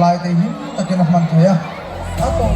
thalaite him takin a hman thei a, a tawp.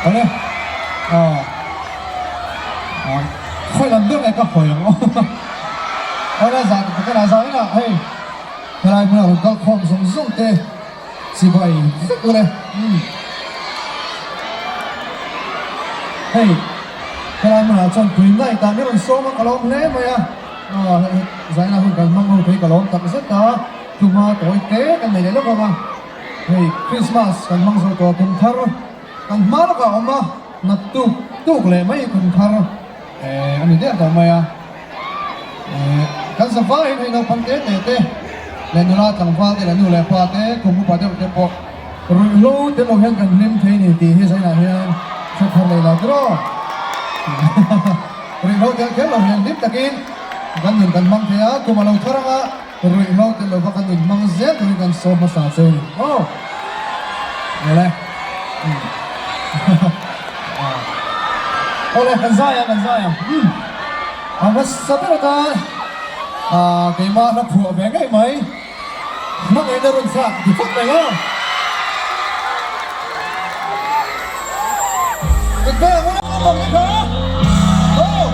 Awle khawi lam deuh nge ka hawi ang aw awle zan ka la zan inah hei helai hmunah rawn kal khawm zawng zawng te chibai vek ule hei helai hmunah chuan tui night ah min rawn sawm a ka lawm hle mai a zaina hun kan hmang ho thei ka lawm tak zet a. Tuma tawi te kan nei leh lawk ang a, hei Christmas kan hmang zo tawh a kum thar kan hma lawkah a awm a, nat tuk tuk leh mai kum thar eh a ni der tawh mai a, eh kan zavaiin hei naupang te te te leh nula tlangval te leh nu leh pa te kum upa deuh te pawh ruihhlo te lo hian kan hlim thei ni tih hi zainah hian hre thar leh lo tiraw ruihhlo tel kher lo hian hlim takin kan nun kan hmang thei a, kum a lo thar ang a. Ruihhlo te lova kan inhmang zel turin kan sawm hmasa che u ni maw? Awle. Awle, kan zai ang, kan zai ang. A hmasa ber atan keimah hla phuah ve ngei mai. Hmangaihna rawn thlak ti phawt mai maw? Kan zai ang ula, bang te kha. Oh!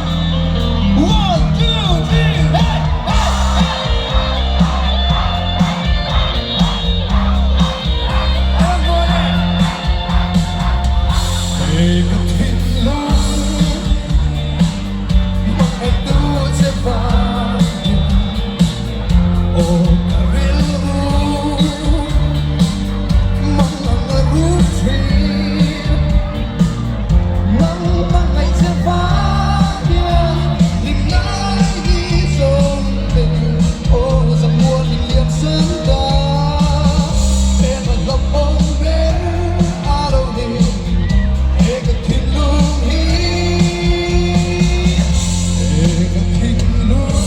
One, two, three, hey! Hey! Hey! Hei ka thinlung hmangaihtu che vangin aw ka rilru mangang a rut thin nang hmangaih che vang hian hlimnai hi zawng te aw zamual in liam san ta he ka hlauhawm ber a lo ni he ka thinlung hi he ka thinlung.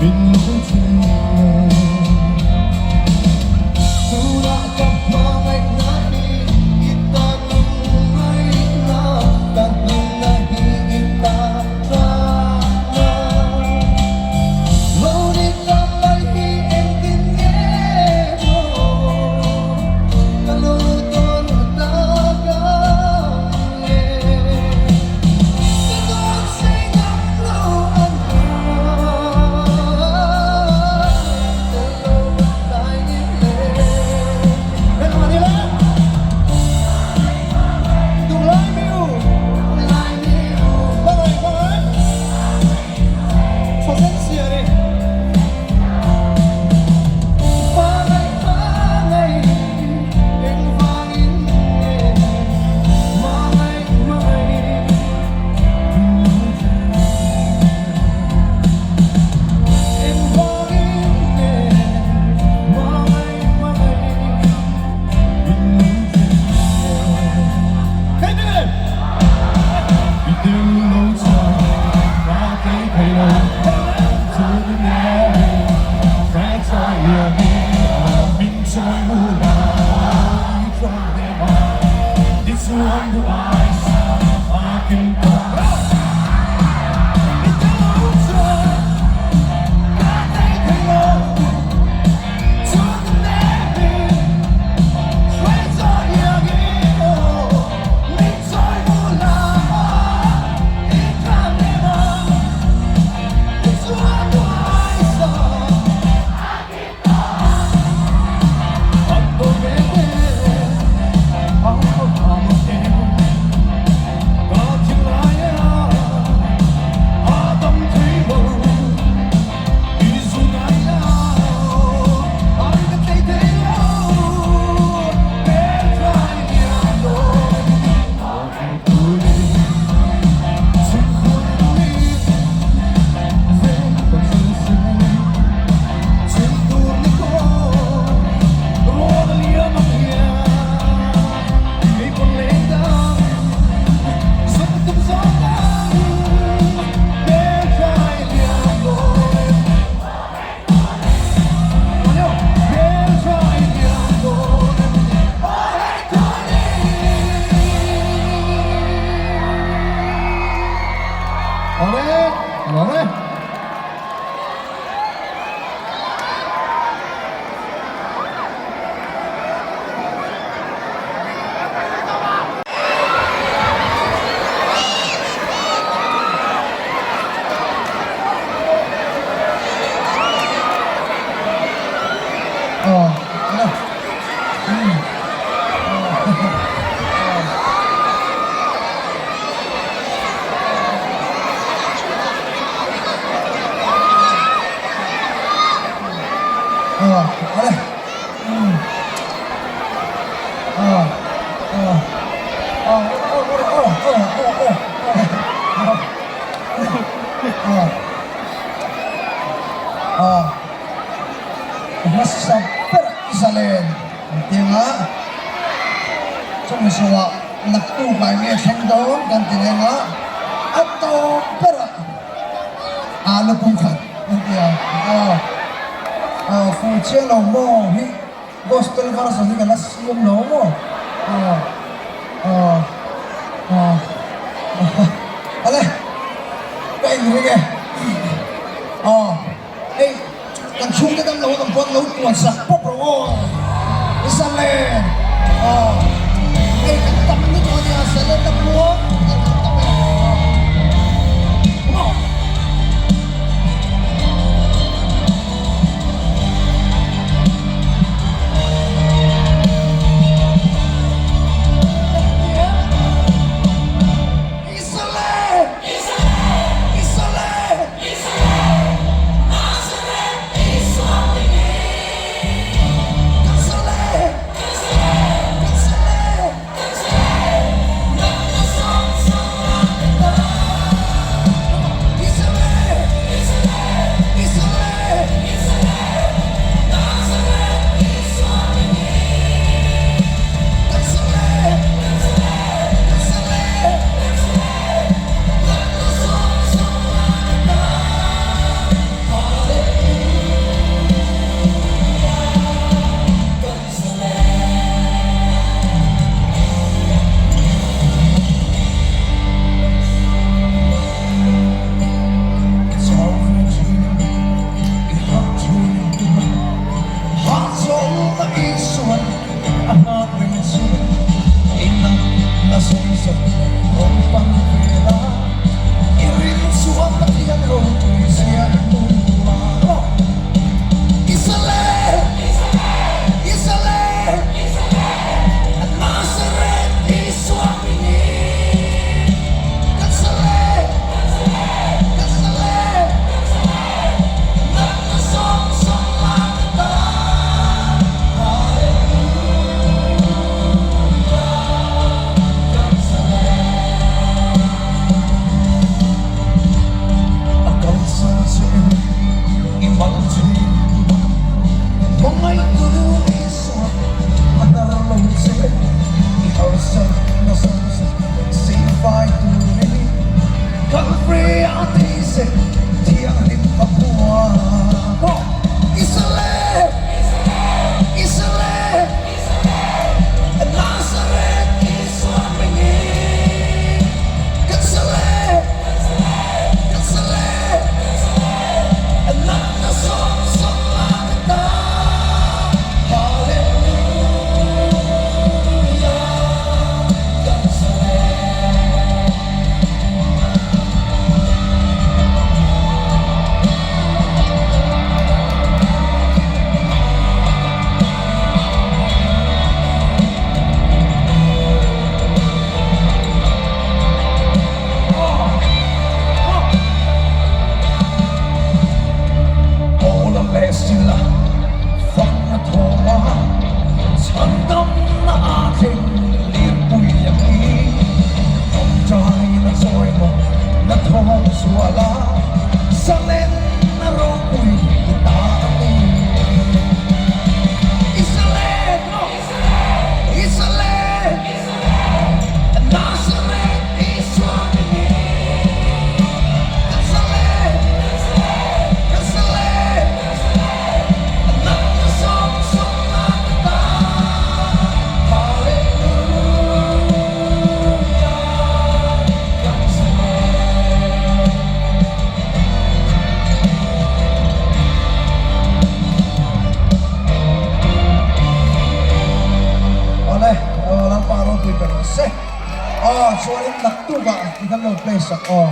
Min lo then le Tunah ka hmangaihna hi i ta lungngaihna Ka hlimna hi i ta tlakna Lo ni ta mai hi engtin nge maw Ka lo tawn tak ang le Ka dawn sei ngam lo an Hmasa ber i zalen an ti ang a, chumi zawhah naktuk ah nge thleng dawn kan ti reng a, a tawp berah alu pumkhat an ti ang a, fu chiang lo maw hi gospel version hi ka la siam lo maw ale ka inring e Hei, kan chhungte dam lo kan pawn lo puan sak pawp rawh aw. I salen. Aw. Hei, kan tam lutuk a nia, salen na puan kan tam e. Come on. Israel! Israel! naktukah i kan lo play sak aw.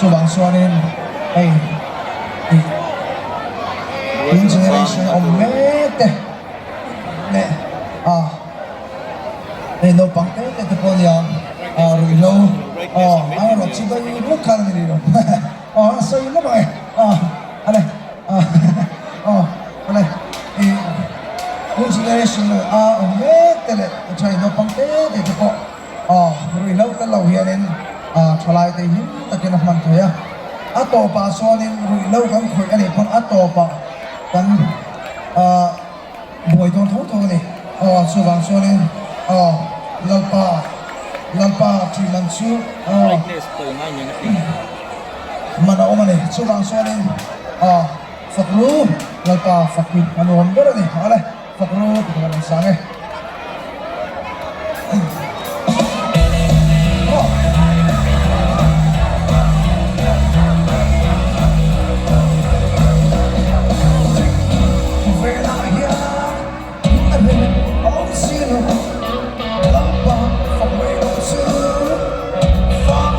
Chuvang chuanin hei ih tun generation awm mek te leh a hei naupang te te te pawh nia a ruihhlo aw a erawh chu dai vek khan a ni rih lo aw a sawi lawk ang e aw ale aw ale ih tun generation a awm mek te leh hei naupang te te te pawh aw. thalaite him takin a hman theih a. A tawpah chuanin ruihhlo kan khawih a nih pawn a tawpah kan ah buai dawn tho tho a ni. Aw chuvang chuanin aw Lalpa Lalpa tih man chu aw man a awm a ni. Chuvang chuanin aw Fakru Lalpa fak hi a nuam ber a ni. Awle Fakru ti kha kan sang e. Khawvelah hian a rem a awm si lo, Lalpa fak mai lo chu fak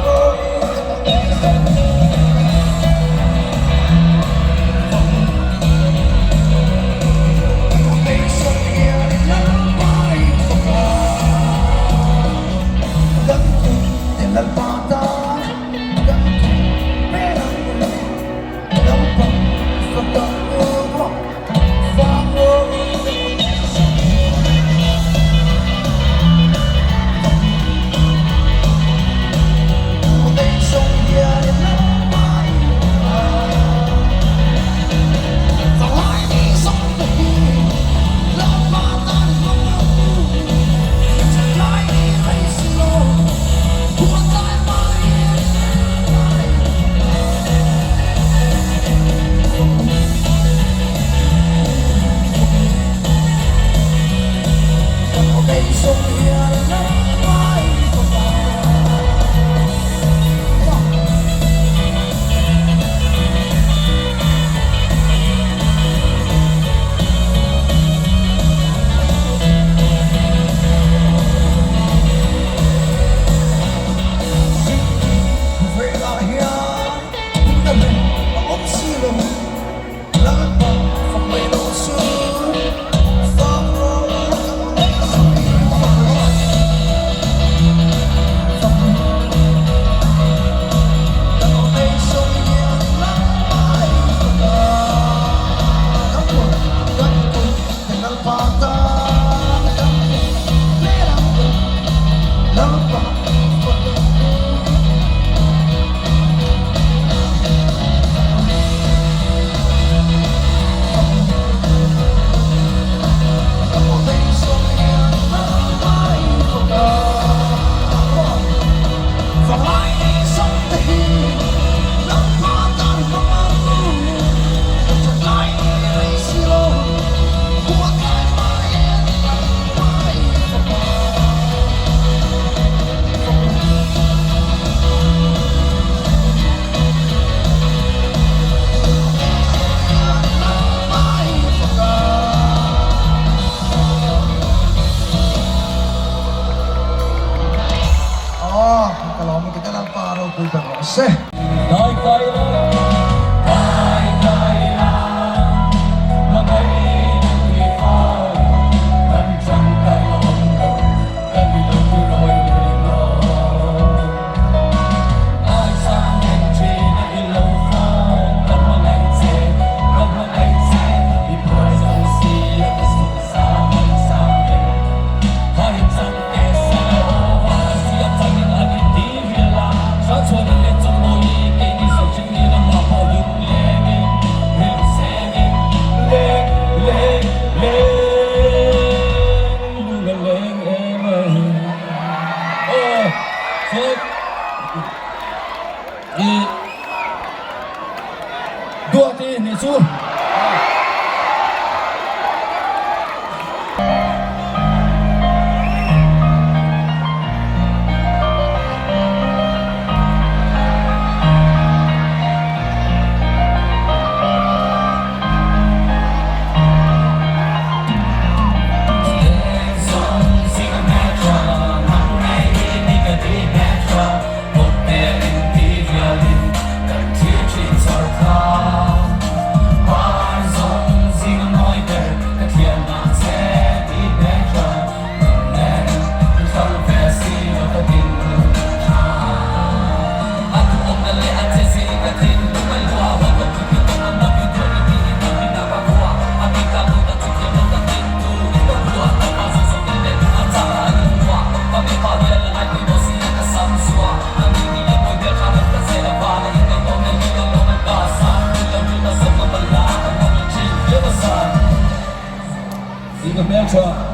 hmeltha.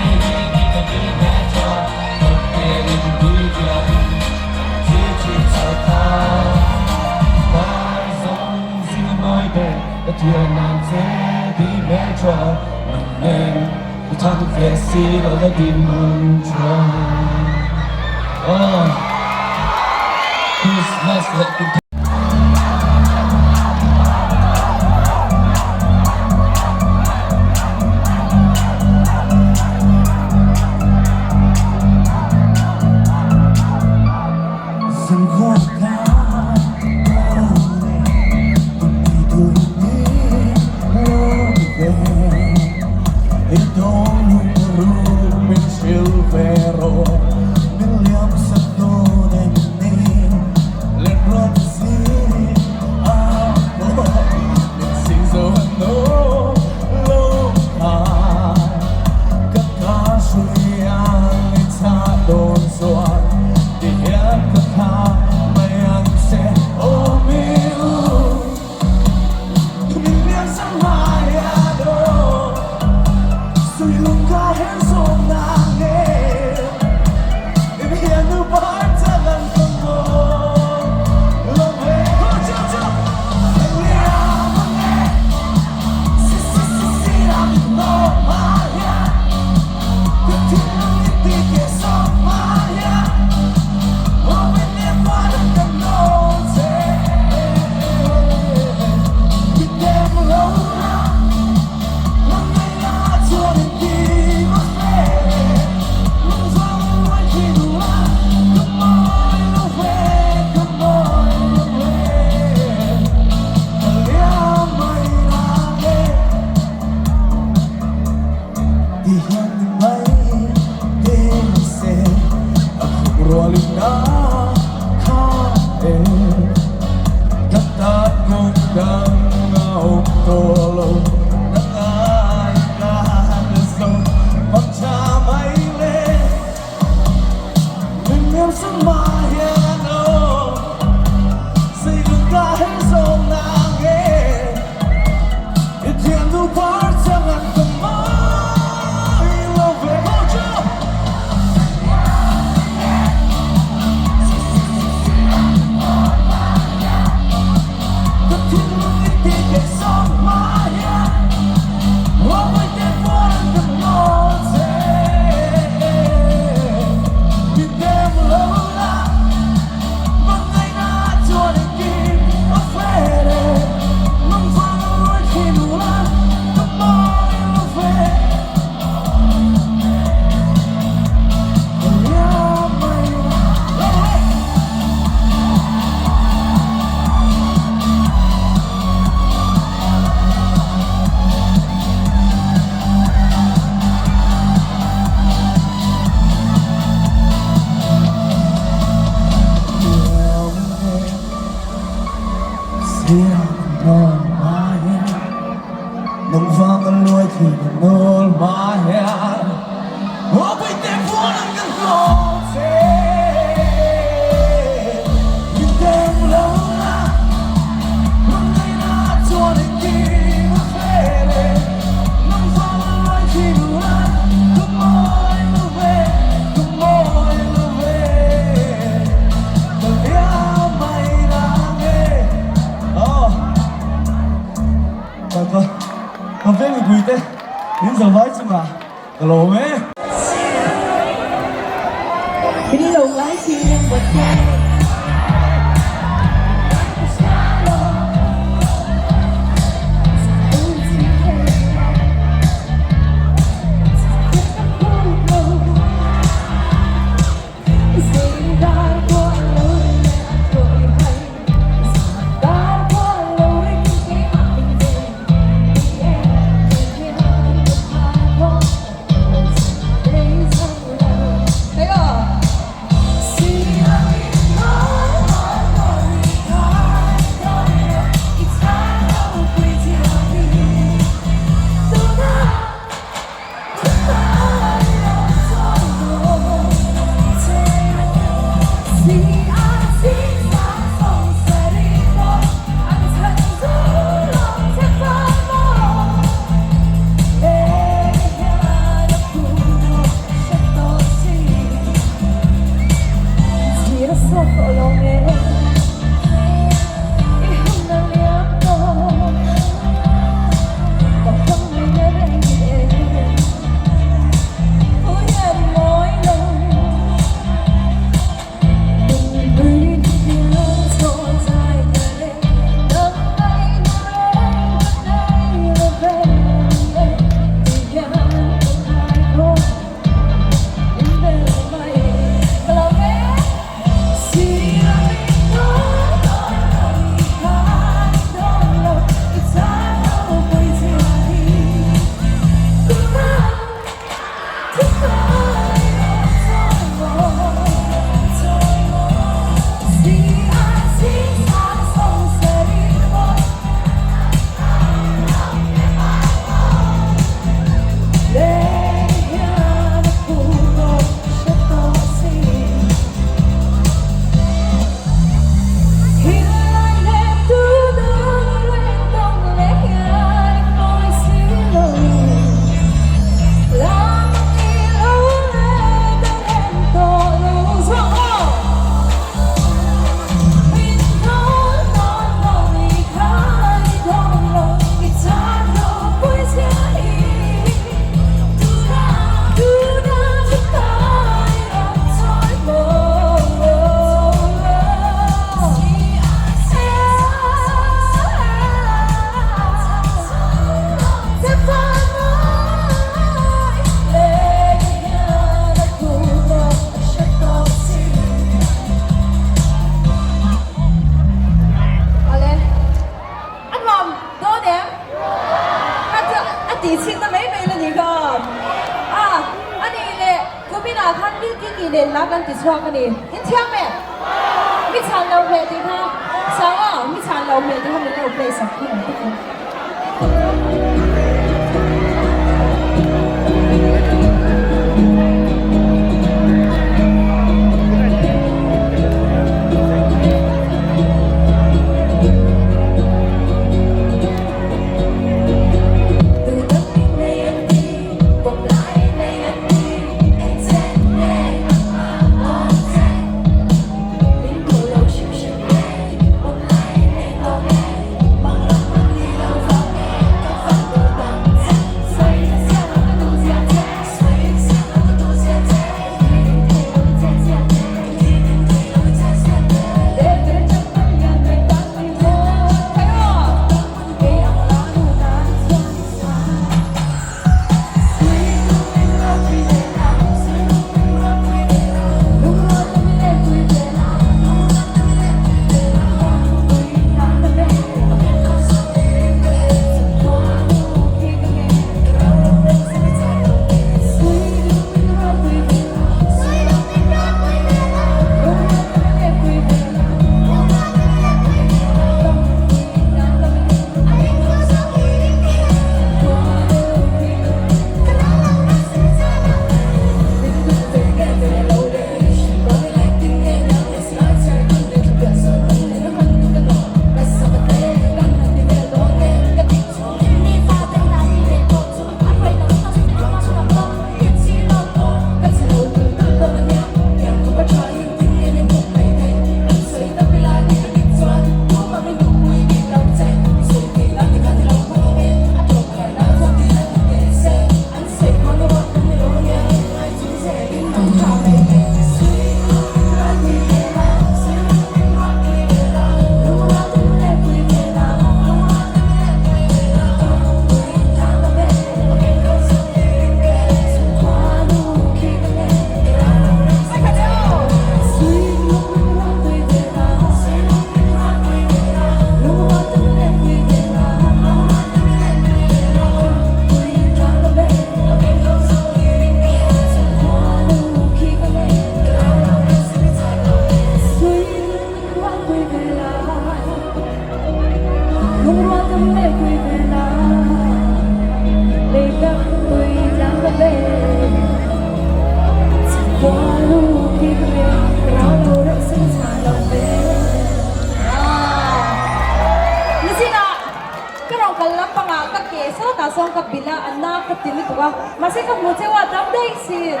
ka bilh a, a na ka ti lutuk a, mahse ka hmu cheu a dam daih sin.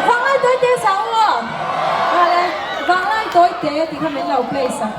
Vanglai tawi te sang u aw. Nghal e, vanglai tawi te tih kha min lo place a.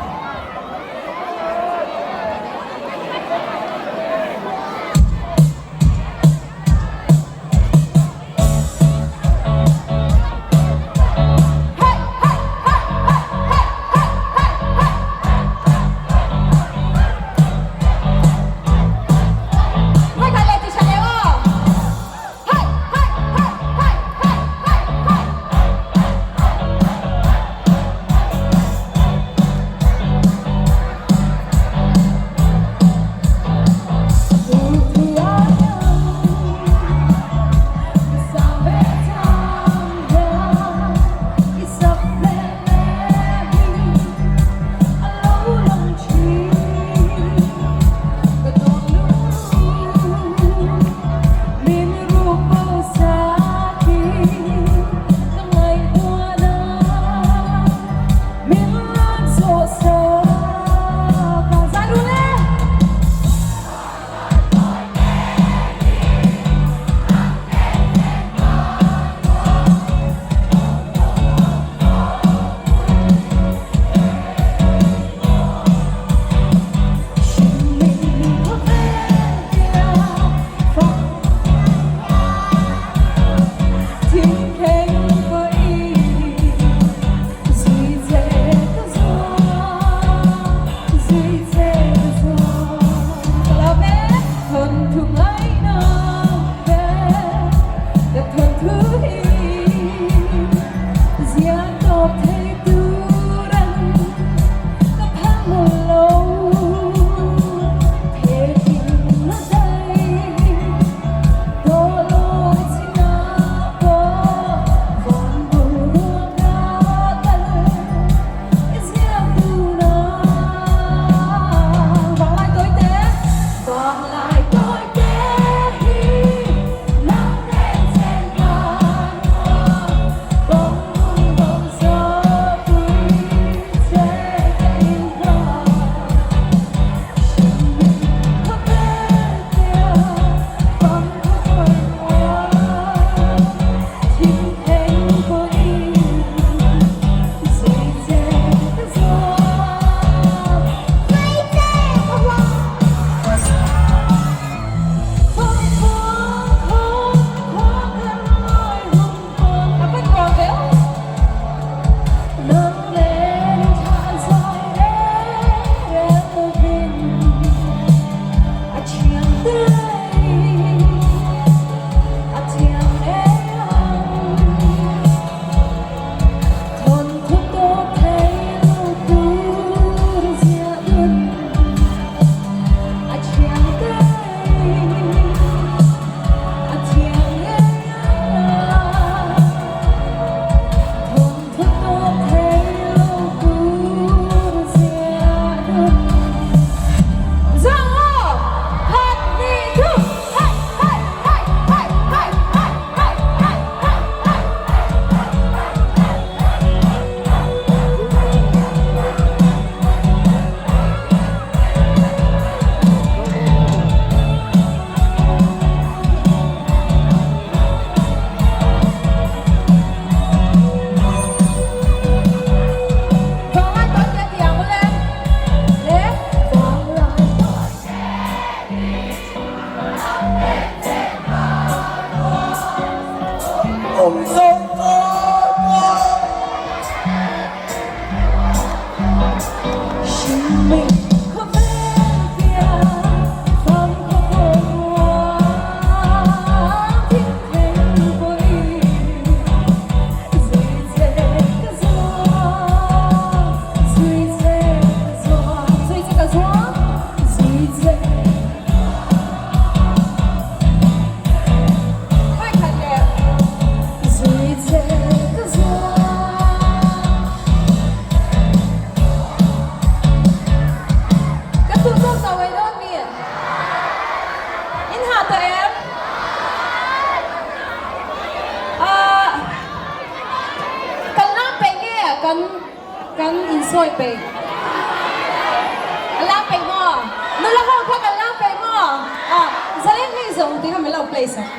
Ah, zaleng hei zawng tih kha min lo play sak.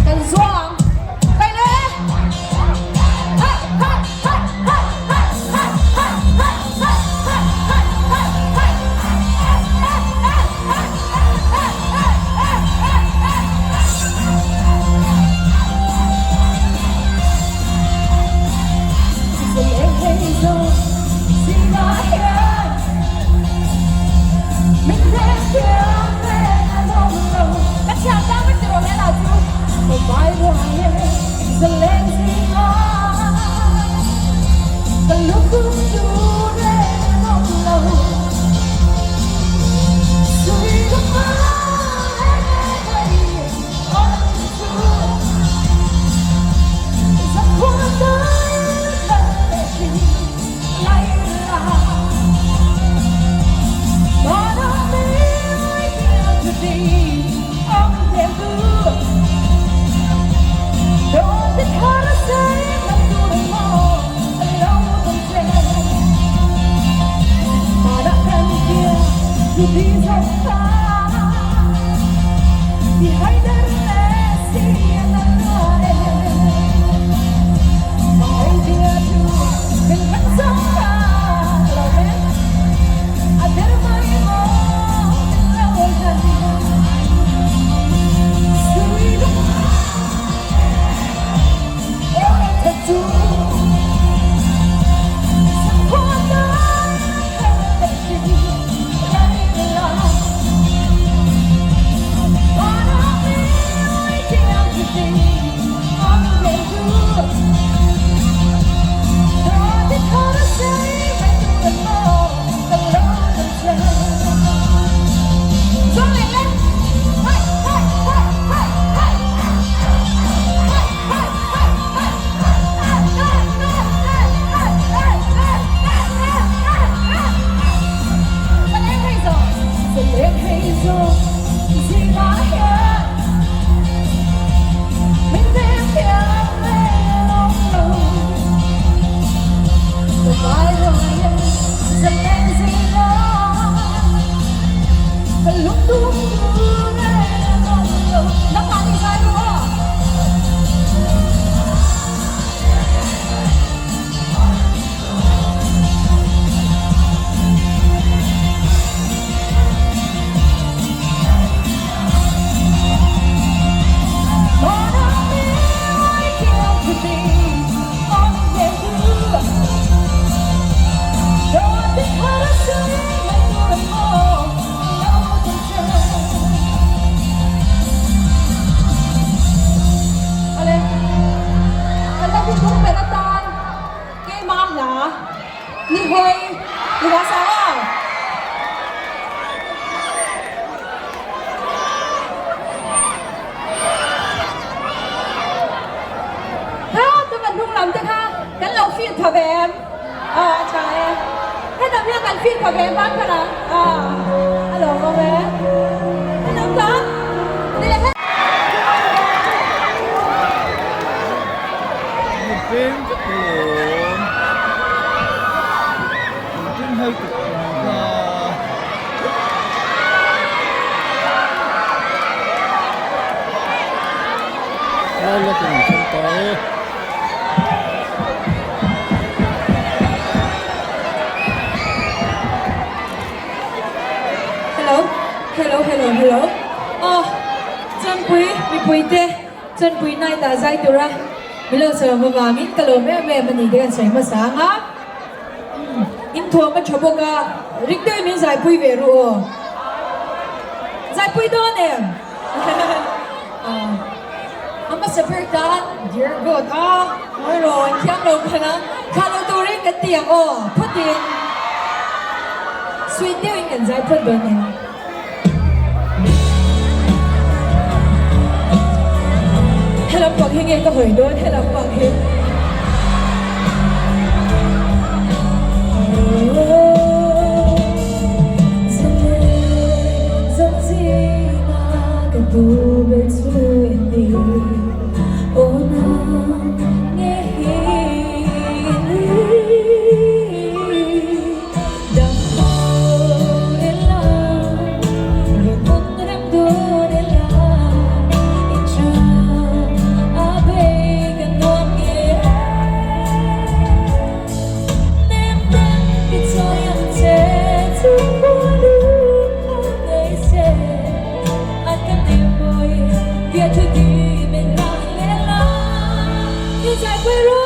Kan zuang kai le. Hai hai hai hai hai hai hai hai hai hai hai hai hai. Hello hello hello hello aw Chawnpui mipui te Chawnpui night ah zai tura min lo sawm avangin ka lawm em em a ni te kan sawi hmasa ang a in thuam a tha bawk a ring deuhin min zaipui ve ru aw zaipui dawn em a hmasa ber tan dear God a rawn thiam lo khan a thlah lo turin kan ti ang aw phawtin sweet deuhin kan zai phawt dawn nia. Helam pang hi nge ka hawi dawn helam pang hi. zai pui ru.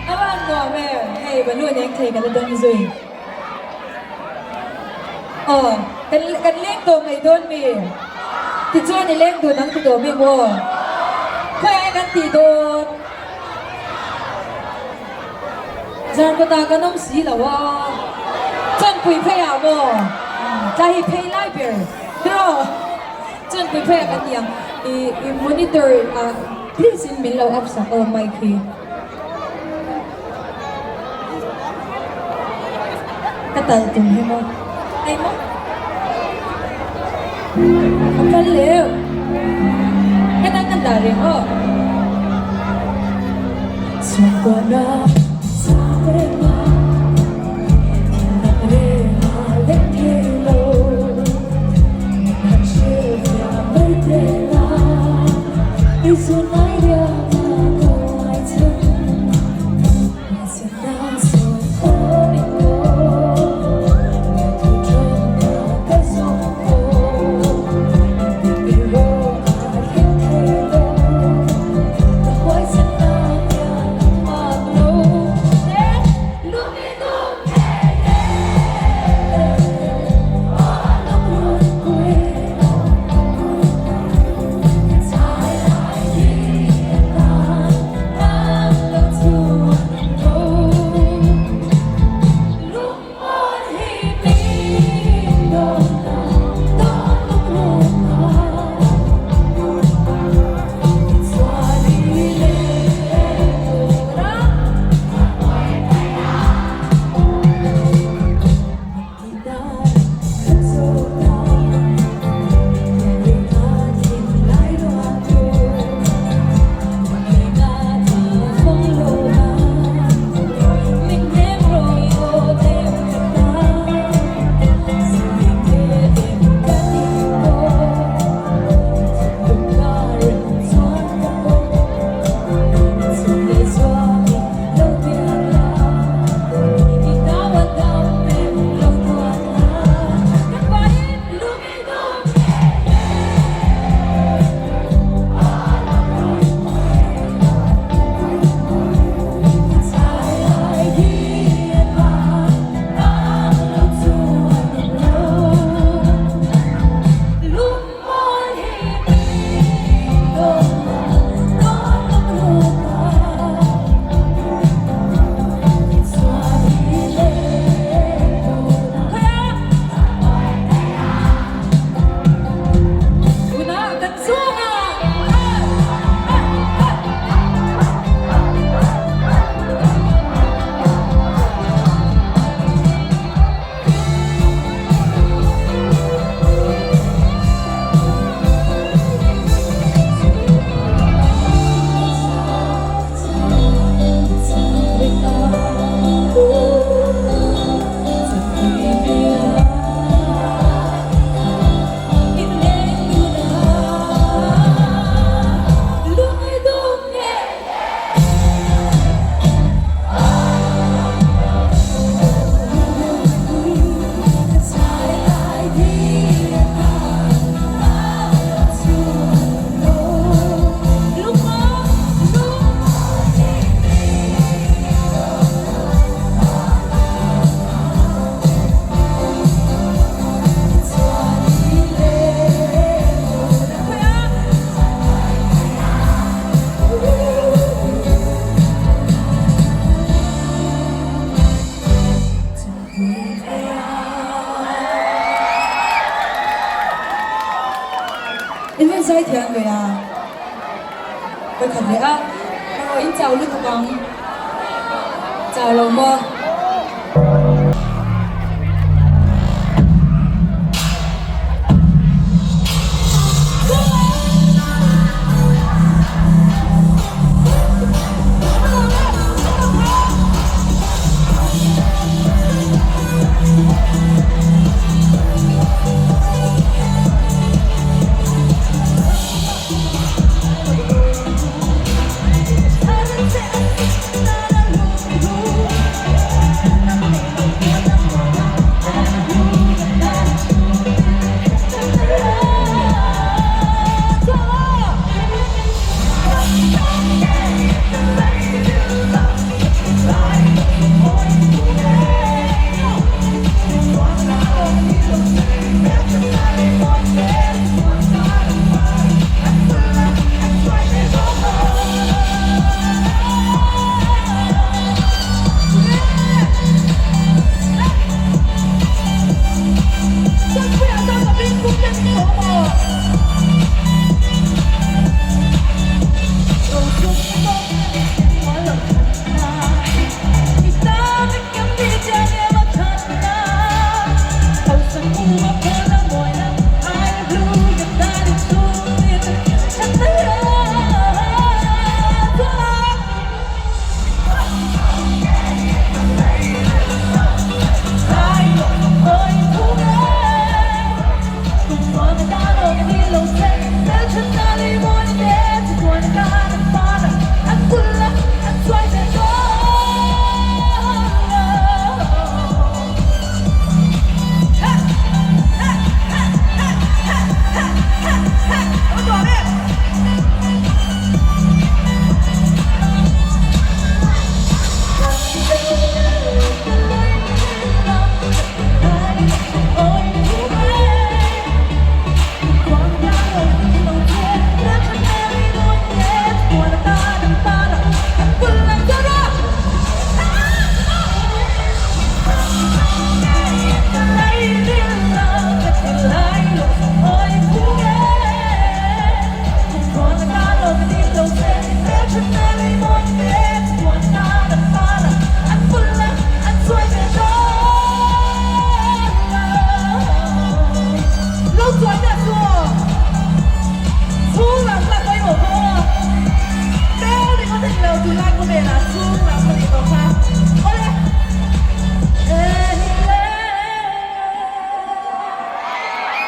A van nuam em, hei balloon eng thei ka la dawng zui. Aw, kan kan leng tawh mai dawn mi? Tichuan i leng dun ang ti tawh mi maw? Khawiah nge kan tih dawn? Zarkawtah kan awm si lo a, Chawnpui phei ah maw? Tlai hi phei lai ber tiraw? Chawnpui phei ah kan ti ang, i i monitor ah please in min lo up sak aw mic hi. Ka tal tum hi maw? Ei maw? A kal leu. Ka dang kan dah reng aw. thei a. In rawn zai thiam ve a, vawikhat leh a, aw in chau lutuk ang, chau lo maw?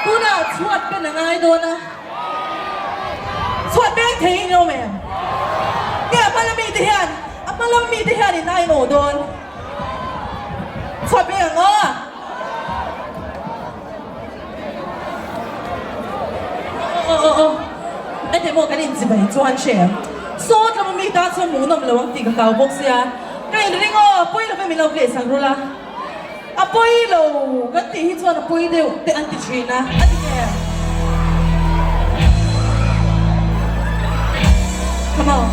Tunah chhuat pen a ngai dawn a, chhuat peng thei in awm em? Nge a hma lam mite hian, a hma lam mite hian in a inawh dawn? Chhuat peng ang aw. Aw aw aw, enge maw kan inchibai chuan hre ang. Saw tlama mi tan chuan hmuhnawm lo ang tih ka hlau bawk sia. Ka inring aw, pawi love min lo play sak rul a. A pawi lo kan tih hi chuan a pawi deuh te an ti thin a, a ti nge? Come on.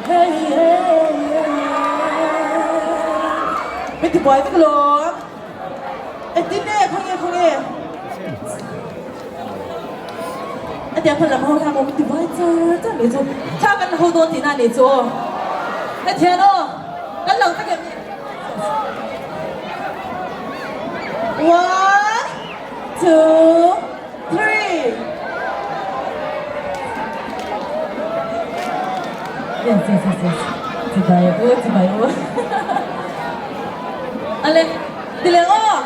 Hey hey Min ti buai vek alawm. Engtin nge khawnge khawnge. A tiang hman lam ho thla maw min ti buai char char mai chu. Thla kan la ho dawn tihna a nih chu aw. Hetiang aw kan lang vek em ni. One, two, three. Yes, yes, yes, yes. Chibai u, chibai u. Ale, tileng aw.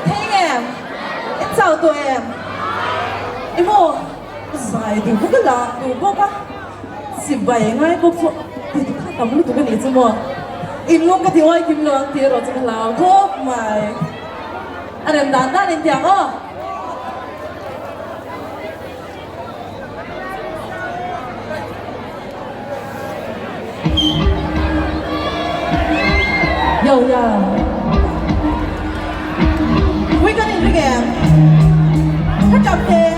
Thei em? In chau tawh em? Emaw, zai duh bawk a lam duh bawk a. Chibai ngai bawk chu ti tu kha tam lutuk a nih chu maw? In lung ka ti uai kim lo ang tih erawh chu ka hlau khawp mai. A rem dan dan in tiang aw. Yo yo. Pui kan in ring em? Ka cham te.